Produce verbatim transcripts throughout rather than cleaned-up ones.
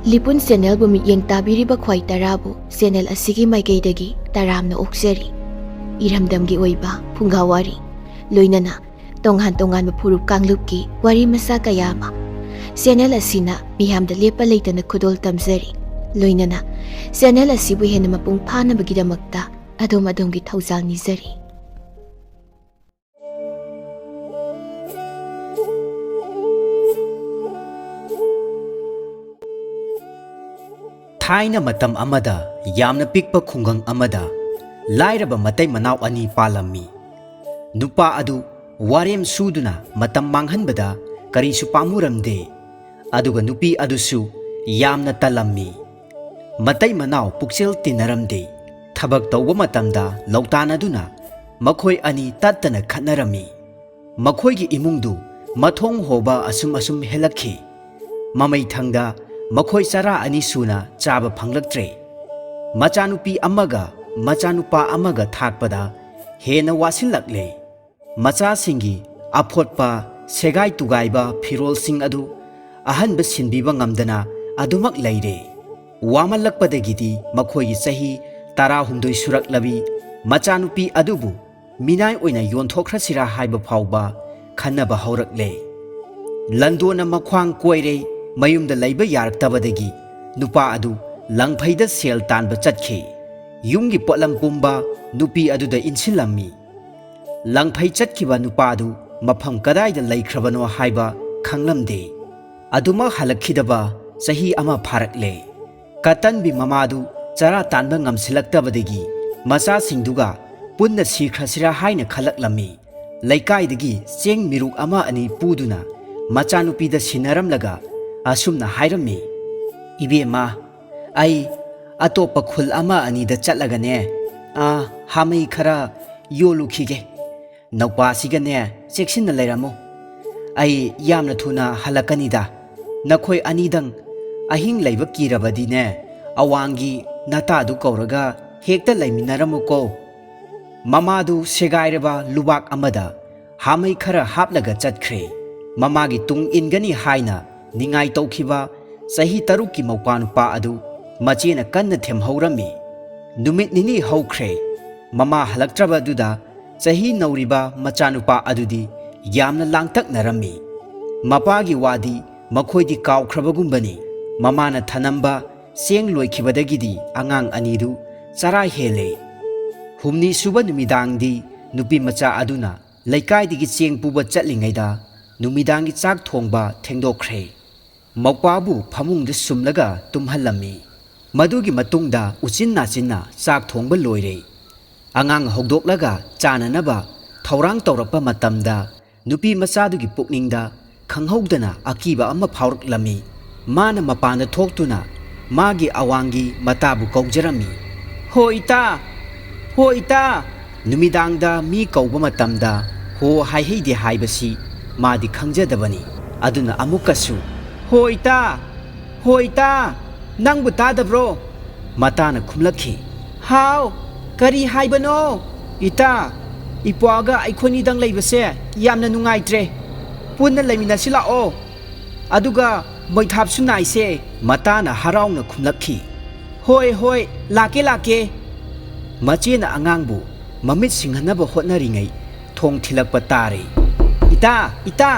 ꯂꯤꯄꯨꯟ ꯆꯦꯅꯦꯜꯕꯨ ꯃꯤꯠꯌꯦꯡ ꯇꯥꯕꯤꯔꯤꯕ ꯈ꯭ꯋꯥꯏ ꯇꯔꯥꯕꯨ ꯆꯦꯅꯦꯜ ꯑꯁꯤꯒꯤ ꯃꯥꯏꯀꯩꯗꯒꯤ ꯇꯔꯥꯝꯅ ꯑꯣꯛꯆꯔꯤ꯫ ꯏꯔꯝꯗꯝꯒꯤ ꯑꯣꯏꯕ ꯐꯨꯡꯒꯥ ꯋꯥꯔꯤ, ꯂꯣꯏꯅꯅ ꯇꯣꯉꯥꯟ ꯇꯣꯉꯥꯟꯕ ꯐꯨꯔꯨꯞ ꯀꯥꯡꯂꯨꯞꯀꯤ ꯋꯥꯔꯤ ꯃꯆꯥ ꯀꯌꯥ ꯑꯃ ꯆꯦꯅꯦꯜ ꯑꯁꯤꯅ ꯃꯤꯌꯥꯝꯗ ꯂꯦꯞꯄ ꯂꯩꯇꯅ ꯈꯨꯗꯣꯜ ꯇꯝꯖꯔꯤ꯫ ꯂꯣꯏꯅꯅ ꯆꯦꯅꯦꯜ ꯑꯁꯤꯕꯨ ꯍꯦꯟꯅ ꯃꯄꯨꯡ ꯐꯥꯅꯕꯒꯤꯗꯃꯛꯇ ꯑꯗꯣꯝ ꯑꯗꯣꯝꯒꯤ ꯊꯧꯖꯥꯜ ꯅꯤꯖꯔꯤ꯫ ꯊꯥꯏꯅ ꯃꯇꯝ ꯑꯃꯗ ꯌꯥꯝꯅ ꯄꯤꯛꯄ ꯈꯨꯡꯒꯪ ꯑꯃꯗ ꯂꯥꯏꯔꯕ ꯃꯇꯩ ꯃꯅꯥꯎ ꯑꯅꯤ ꯄꯥꯜꯂꯝꯃꯤ꯫ ꯅꯨꯄꯥ ꯑꯗꯨ ꯋꯥꯔꯦꯝ ꯁꯨꯗꯨꯅ ꯃꯇꯝ ꯃꯥꯡꯍꯟꯕꯗ ꯀꯔꯤꯁꯨ ꯄꯥꯝꯃꯨꯔꯝꯗꯦ, ꯑꯗꯨꯒ ꯅꯨꯄꯤ ꯑꯗꯨꯁꯨ ꯌꯥꯝꯅ ꯇꯜꯂꯝꯃꯤ꯫ ꯃꯇꯩ ꯃꯅꯥꯎ ꯄꯨꯛꯆꯦꯜ ꯇꯤꯟꯅꯔꯝꯗꯦ꯫ ꯊꯕꯛ ꯇꯧꯕ ꯃꯇꯝꯗ ꯂꯧꯇꯥꯟꯅꯗꯨꯅ ꯃꯈꯣꯏ ꯑꯅꯤ ꯇꯠꯇꯅ ꯈꯠꯅꯔꯝꯃꯤ꯫ ꯃꯈꯣꯏꯒꯤ ꯏꯃꯨꯡꯗꯨ ꯃꯊꯣꯡ ꯍꯣꯕ ꯑꯁꯨꯝ ꯑꯁꯨꯝ ꯍꯦꯜꯂꯛꯈꯤ꯫ ꯃꯃꯩꯊꯪꯗ ꯃꯈꯣꯏ ꯆꯔꯥ ꯑꯅꯤ ꯁꯨꯅ ꯆꯥꯕ ꯐꯪꯂꯛꯇ꯭ꯔꯦ꯫ ꯃꯆꯥꯅꯨꯄꯤ ꯑꯃꯒ ꯃꯆꯥꯅꯨꯄꯥ ꯑꯃꯒ ꯊꯥꯛꯄꯗ ꯍꯦꯟꯅ ꯋꯥꯁꯤꯜꯂꯛꯂꯦ꯫ ꯃꯆꯥꯁꯤꯡꯒꯤ ꯑꯐꯣꯠꯄ, ꯁꯦꯒꯥꯏ ꯇꯨꯒꯥꯏꯕ ꯐꯤꯔꯣꯜꯁꯤꯡ ꯑꯗꯨ ꯑꯍꯟꯕ ꯁꯤꯟꯕꯤꯕ ꯉꯝꯗꯅ ꯑꯗꯨꯃꯛ ꯂꯩꯔꯦ꯫ ꯋꯥꯃꯜꯂꯛꯄꯗꯒꯤꯗꯤ ꯃꯈꯣꯏꯒꯤ ꯆꯍꯤ ꯇꯔꯥꯍꯨꯝꯗꯣꯏ ꯁꯨꯔꯛꯂꯕꯤ ꯃꯆꯥꯅꯨꯄꯤ ꯑꯗꯨꯕꯨ ꯃꯤꯅꯥꯏ ꯑꯣꯏꯅ ꯌꯣꯟꯊꯣꯛꯈ꯭ꯔꯁꯤꯔꯥ ꯍꯥꯏꯕ ꯐꯥꯎꯕ ꯈꯟꯅꯕ ꯍꯧꯔꯛꯂꯦ꯫ ꯂꯟꯗꯣꯟꯅ ꯃꯈ꯭ꯋꯥꯡ ꯀꯣꯏꯔꯦ꯫ ꯃꯌꯨꯝꯗ ꯂꯩꯕ ꯌꯥꯔꯛꯇꯕꯗꯒꯤ ꯅꯨꯄꯥ ꯑꯗꯨ ꯂꯪꯐꯩꯗ ꯁꯦꯜ ꯇꯥꯟꯕ ꯆꯠꯈꯤ꯫ ꯌꯨꯝꯒꯤ ꯄꯣꯠꯂꯝ ꯄꯨꯝꯕ ꯅꯨꯄꯤ ꯑꯗꯨꯗ ꯏꯟꯁꯤꯜꯂꯝꯃꯤ꯫ ꯂꯪꯐꯩ ꯆꯠꯈꯤꯕ ꯅꯨꯄꯥꯗꯨ ꯃꯐꯝ ꯀꯗꯥꯏꯗ ꯂꯩꯈ꯭ꯔꯕꯅꯣ ꯍꯥꯏꯕ ꯈꯪꯂꯝꯗꯦ꯫ ꯑꯗꯨꯃꯛ ꯍꯜꯂꯛꯈꯤꯗꯕ ꯆꯍꯤ ꯑꯃ ꯐꯥꯔꯛꯂꯦ꯫ ꯀꯇꯟꯕꯤ ꯃꯃꯥꯗꯨ ꯆꯔꯥ ꯇꯥꯟꯕ ꯉꯝꯁꯤꯜꯂꯛꯇꯕꯗꯒꯤ ꯃꯆꯥꯁꯤꯡꯗꯨꯒ ꯄꯨꯟꯅ ꯁꯤꯈ꯭ꯔꯁꯤꯔꯥ ꯍꯥꯏꯅ ꯈꯜꯂꯛꯂꯝꯃꯤ꯫ ꯂꯩꯀꯥꯏꯗꯒꯤ ꯆꯦꯡ ꯃꯤꯔꯨꯛ ꯑꯃ ꯑꯅꯤ ꯄꯨꯗꯨꯅ ꯃꯆꯥꯅꯨꯄꯤꯗ ꯁꯤꯟꯅꯔꯝꯂꯒ ꯑꯁꯨꯝꯅ ꯍꯥꯏꯔꯝꯃꯤ, "ꯏꯕꯦꯝꯃ, ꯑꯩ ꯑꯇꯣꯞꯄ ꯈꯨꯜ ꯑꯃ ꯑꯅꯤꯗ ꯆꯠꯂꯒꯅꯦ, ꯑꯥ, ꯍꯥꯃꯩ ꯈꯔ ꯌꯣꯜꯂꯨꯈꯤꯒꯦ꯫ ꯅꯧꯄꯥꯁꯤꯒꯅꯦ ꯆꯦꯛꯁꯤꯟꯅ ꯂꯩꯔꯝꯃꯨ꯫ ꯑꯩ ꯌꯥꯝꯅ ꯊꯨꯅ ꯍꯜꯂꯛꯀꯅꯤꯗ꯫ ꯅꯈꯣꯏ ꯑꯅꯤꯗꯪ ꯑꯍꯤꯡ ꯂꯩꯕ ꯀꯤꯔꯕꯗꯤꯅꯦ, ꯑꯋꯥꯡꯒꯤ ꯅꯇꯥꯗꯨ ꯀꯧꯔꯒ ꯍꯦꯛꯇ ꯂꯩꯃꯤꯟꯅꯔꯝꯃꯨꯀꯣ꯫" ꯃꯃꯥꯗꯨ ꯁꯦꯒꯥꯏꯔꯕ ꯂꯨꯕꯥꯛ ꯑꯃꯗ ꯍꯥꯃꯩ ꯈꯔ ꯍꯥꯞꯂꯒ ꯆꯠꯈ꯭ꯔꯦ꯫ ꯃꯃꯥꯒꯤ ꯇꯨꯡ ꯏꯟꯒꯅꯤ ꯍꯥꯏꯅ ꯅꯤꯡꯉꯥꯏ ꯇꯧꯈꯤꯕ ꯆꯍꯤ ꯇꯔꯨꯛꯀꯤ ꯃꯧꯄꯥ ꯅꯨꯄꯥ ꯑꯗꯨ ꯃꯆꯦꯅ ꯀꯟꯅ ꯊꯦꯝꯍꯧꯔꯝꯃꯤ꯫ ꯅꯨꯃꯤꯠ ꯅꯤꯅꯤ ꯍꯧꯈ꯭ꯔꯦ꯫ ꯃꯃꯥ ꯍꯜꯂꯛꯇ꯭ꯔꯕ ꯑꯗꯨꯗ ꯆꯍꯤ ꯅꯧꯔꯤꯕ ꯃꯆꯥꯅꯨꯄꯥ ꯑꯗꯨꯗꯤ ꯌꯥꯝꯅ ꯂꯥꯡꯇꯛꯅꯔꯝꯃꯤ꯫ ꯃꯄꯥꯒꯤ ꯋꯥꯗꯤ ꯃꯈꯣꯏꯗꯤ ꯀꯥꯎꯈ꯭ꯔꯕꯒꯨꯝꯕꯅꯤ꯫ ꯃꯃꯥꯅ ꯊꯅꯝꯕ ꯆꯦꯡ ꯂꯣꯏꯈꯤꯕꯗꯒꯤꯗꯤ ꯑꯉꯥꯡ ꯑꯅꯤꯗꯨ ꯆꯔꯥ ꯍꯦꯜꯂꯦ꯫ ꯍꯨꯝꯅꯤ ꯁꯨꯕ ꯅꯨꯃꯤꯗꯥꯡꯗꯤ ꯅꯨꯄꯤ ꯃꯆꯥ ꯑꯗꯨꯅ ꯂꯩꯀꯥꯏꯗꯒꯤ ꯆꯦꯡ ꯄꯨꯕ ꯆꯠꯂꯤꯉꯩꯗ ꯅꯨꯃꯤꯗꯥꯡꯒꯤ ꯆꯥꯛ ꯊꯣꯡꯕ ꯊꯦꯡꯗꯣꯛꯈ꯭ꯔꯦ꯫ ꯃꯧꯄꯥꯕꯨ ꯐꯃꯨꯡꯗ ꯁꯨꯝꯂꯒ ꯇꯨꯝꯍꯜꯂꯝꯃꯤ꯫ ꯃꯗꯨꯒꯤ ꯃꯇꯨꯡꯗ ꯎꯆꯤꯟ ꯅꯥꯆꯤꯟꯅ ꯆꯥꯛ ꯊꯣꯡꯕ ꯂꯣꯏꯔꯦ꯫ ꯑꯉꯥꯡ ꯍꯧꯗꯣꯛꯂꯒ ꯆꯥꯅꯅꯕ ꯊꯧꯔꯥꯡ ꯇꯧꯔꯛꯄ ꯃꯇꯝꯗ ꯅꯨꯄꯤ ꯃꯆꯥꯗꯨꯒꯤ ꯄꯨꯛꯅꯤꯡꯗ ꯈꯪꯍꯧꯗꯅ ꯑꯀꯤꯕ ꯑꯃ ꯐꯥꯎꯔꯛꯂꯝꯃꯤ꯫ ꯃꯥꯅ ꯃꯄꯥꯟꯗ ꯊꯣꯛꯇꯨꯅ ꯃꯥꯒꯤ ꯑꯋꯥꯡꯒꯤ ꯃꯇꯥꯕꯨ ꯀꯧꯖꯔꯝꯃꯤ꯫ "ꯍꯣ ꯏꯇꯥ! ꯍꯣ ꯏꯇꯥ!" ꯅꯨꯃꯤꯗꯥꯡꯗ ꯃꯤ ꯀꯧꯕ ꯃꯇꯝꯗ "ꯍꯣ" ꯍꯥꯏꯍꯩꯗꯦ ꯍꯥꯏꯕꯁꯤ ꯃꯥꯗꯤ ꯈꯪꯖꯗꯕꯅꯤ꯫ ꯑꯗꯨꯅ ꯑꯃꯨꯛꯀꯁꯨ "ꯍꯣ ꯏꯇꯥ! ꯍꯣ ꯏꯇꯥ! ꯅꯪꯕꯨ ꯇꯥꯗꯕ꯭ꯔꯣ?" ꯃꯇꯥꯅ ꯈꯨꯝꯂꯛꯈꯤ꯫ "ꯍꯥꯎ, ꯀꯔꯤ ꯍꯥꯏꯕꯅꯣ?" "ꯏꯇꯥ, ꯏꯄ꯭ꯋꯥꯒ ꯑꯩꯈꯣꯏꯅꯤꯗꯪ ꯂꯩꯕꯁꯦ ꯌꯥꯝꯅ ꯅꯨꯡꯉꯥꯏꯇ꯭ꯔꯦ꯫ ꯄꯨꯟꯅ ꯂꯩꯃꯤꯟꯅꯁꯤ ꯂꯥꯛꯑꯣ꯫ ꯑꯗꯨꯒ ꯃꯩꯊꯥꯞꯁꯨ ꯅꯥꯏꯁꯦ꯫" ꯃꯇꯥꯅ ꯍꯔꯥꯎꯅ ꯈꯨꯝꯂꯛꯈꯤ꯫ "ꯍꯣꯏ, ꯍꯣꯏ, ꯂꯥꯛꯀꯦ, ꯂꯥꯛꯀꯦ꯫" ꯃꯆꯦꯅ ꯑꯉꯥꯡꯕꯨ ꯃꯃꯤꯠ ꯁꯤꯡꯍꯟꯅꯕ ꯍꯣꯠꯅꯔꯤꯉꯩ ꯊꯣꯡ ꯊꯤꯜꯂꯛꯄ ꯇꯥꯔꯦ꯫ "ꯏꯇꯥ, ꯏꯇꯥ,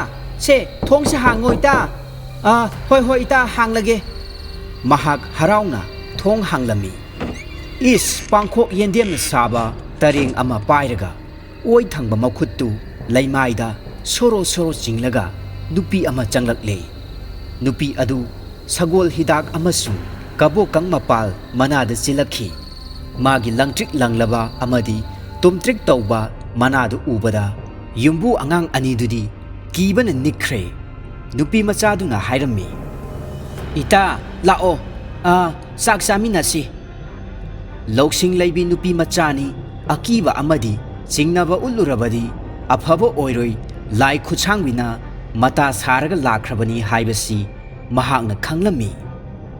ꯁꯦ, ꯊꯣꯡꯁꯦ ꯍꯥꯡꯉꯣ, ꯏꯇꯥ꯫" "ꯑꯥ, ꯍꯣꯏ, ꯍꯣꯏ, ꯏꯇꯥ, ꯍꯥꯡꯂꯒꯦ꯫" ꯃꯍꯥꯛ ꯍꯔꯥꯎꯅ ꯊꯣꯡ ꯍꯥꯡꯂꯝꯃꯤ꯫ ꯏꯁ, ꯄꯥꯡꯈꯣꯛ ꯌꯦꯟꯗꯦꯝꯅ ꯁꯥꯕ ꯇꯔꯦꯡ ꯑꯃ ꯄꯥꯏꯔꯒ ꯑꯣꯏ ꯊꯪꯕ ꯃꯈꯨꯠꯇꯨ ꯂꯩꯃꯥꯏꯗ ꯁꯣꯔꯣ ꯁꯣꯔꯣ ꯆꯤꯡꯂꯒ ꯅꯨꯄꯤ ꯑꯃ ꯆꯪꯂꯛꯂꯦ꯫ ꯅꯨꯄꯤ ꯑꯗꯨ ꯁꯒꯣꯜ ꯍꯤꯗꯥꯛ ꯑꯃꯁꯨꯡ ꯀꯕꯣꯀꯪ ꯃꯄꯥꯜ ꯃꯅꯥꯗ ꯆꯤꯜꯂꯛꯈꯤ꯫ ꯃꯥꯒꯤ ꯂꯪꯇ꯭ꯔꯤꯛ ꯂꯪꯂꯕ ꯑꯃꯗꯤ ꯇꯨꯝꯇ꯭ꯔꯤꯛ ꯇꯧꯕ ꯃꯅꯥꯗꯨ ꯎꯕꯗ ꯌꯨꯝꯕꯨ ꯑꯉꯥꯡ ꯑꯅꯤꯗꯨꯗꯤ ꯀꯤꯕꯅ ꯅꯤꯛꯈ꯭ꯔꯦ꯫ ꯅꯨꯄꯤ ꯃꯆꯥꯗꯨꯅ ꯍꯥꯏꯔꯝꯃꯤ, "ꯏꯇꯥ, ꯂꯥꯛꯑꯣ, ꯑꯥ, ꯆꯥꯛ ꯆꯥꯃꯤꯟꯅꯁꯤ꯫" ꯂꯧꯁꯤꯡ ꯂꯩꯕꯤ ꯅꯨꯄꯤ ꯃꯆꯥꯅꯤ꯫ ꯑꯀꯤꯕ ꯑꯃꯗꯤ ꯆꯤꯡꯅꯕ ꯎꯠꯂꯨꯔꯕꯗꯤ ꯑꯐꯕ ꯑꯣꯏꯔꯣꯏ꯫ ꯂꯥꯏ ꯈꯨꯠꯁꯥꯡꯕꯤꯅ ꯃꯇꯥ ꯁꯥꯔꯒ ꯂꯥꯛꯈ꯭ꯔꯕꯅꯤ ꯍꯥꯏꯕꯁꯤ ꯃꯍꯥꯛꯅ ꯈꯪꯂꯝꯃꯤ꯫